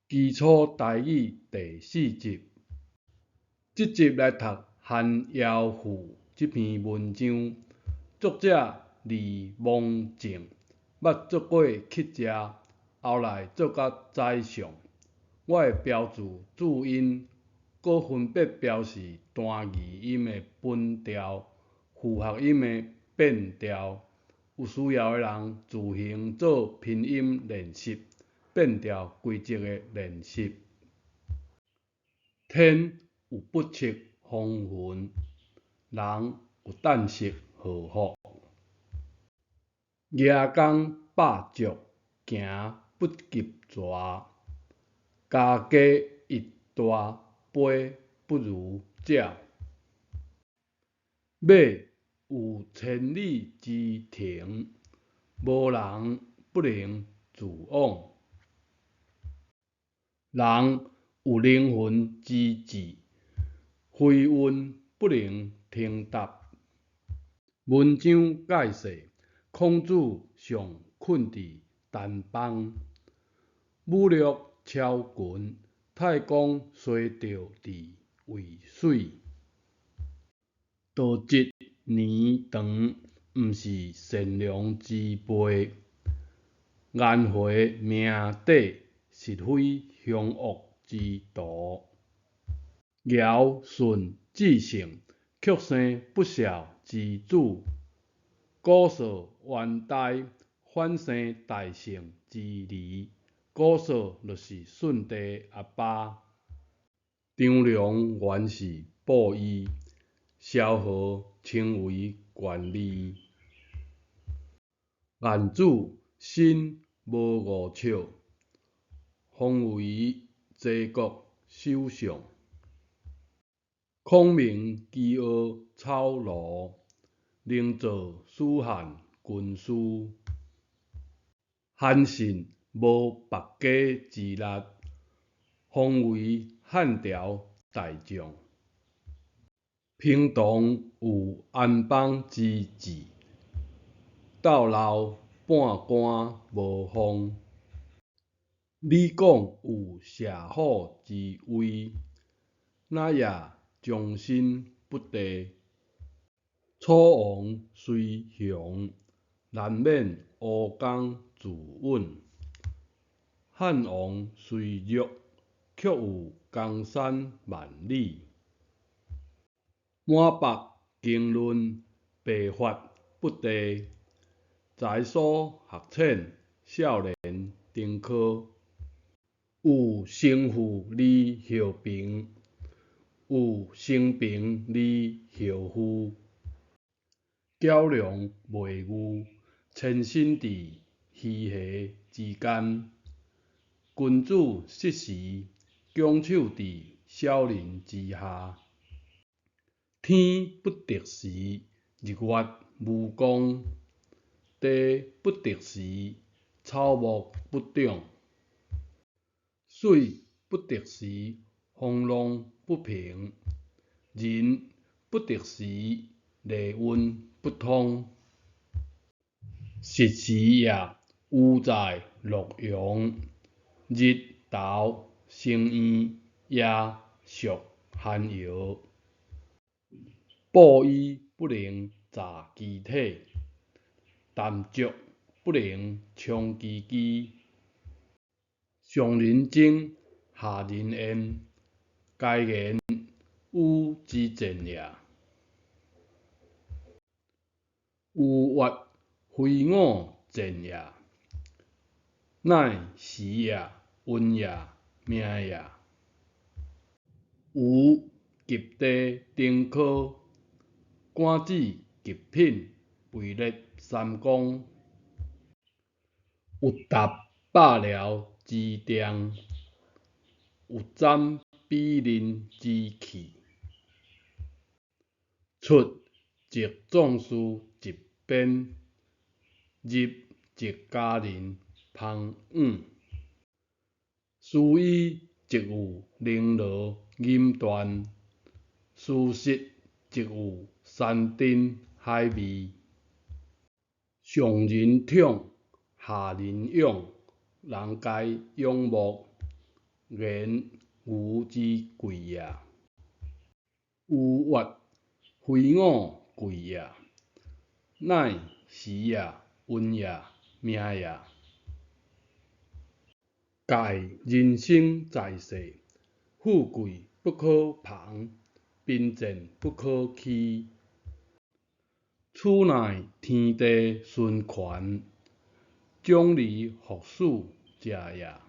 基礎台語第四集，這集來讀《韓堯賦》這篇文章，作者李蒙正，捌做過乞食，後來做甲宰相。我會標註注音，閣分別標示單字音的本調、複合音的變調。有需要的人自行做拼音練習、變調規則的練習。天有不測風雲，人有旦夕禍福。蜈蚣百足，行不及蛇。家家一大杯不如鳥。馬有千里之程，無人不能自往。人有靈魂之志，非運不能通達。文章解說，孔子尚困佇陳邦，武略超群，太公衰著佇渭水。道質年長，毋是善良之輩。顏回名底，實非兇惡之徒。堯舜至聖，卻生不孝之子。瞽叟冤呆，反生大聖之兒。瞽叟就是舜帝阿爸。張良原是布衣，蕭何稱為官吏。晏子身無五尺，封為齊國首相。孔明飢餓草廬，能做蜀漢軍師。韓信無縛雞之力，封為漢朝大將。平唐有安邦之治，鬥老半官無風。李廣有射虎之威，哪也終身不第。楚王雖雄，難免吳剛自刎；漢王雖弱，卻有江山萬里。滿腹經綸，白髮不第；才疏學淺，少年登科。有勝負而後平，有成平而後富。矯良袂愚，千身佇魚蝦之間。君子失時，拱手佇小人之下。天不特時，日月無光；地不特時，草木不長；水不特時，風浪不平；人不特時，禮運不通。實時也，余在洛陽；日頭生圓，夜宿寒窯。布衣不能雜其體，淡石不能充其肌。上人爭，下人怨，該言予之賤也。有月非我賤也，乃時也，運也，命也。禹及第登科，管子極品，位列三公。有踏百僚之長，有斬比鄰之氣。出則壯士一鞭，入則佳人芳嚶。斯醫則有寧羅錦緞，斯食則有山珍海味。上人寵，下人仰，人皆仰慕。言语之贵也。吴越，非我贵也。乃，时也，运也，命也。盖人生在世，富贵不可旁，贫贱不可欺。此乃天地孙权，将离服死者也。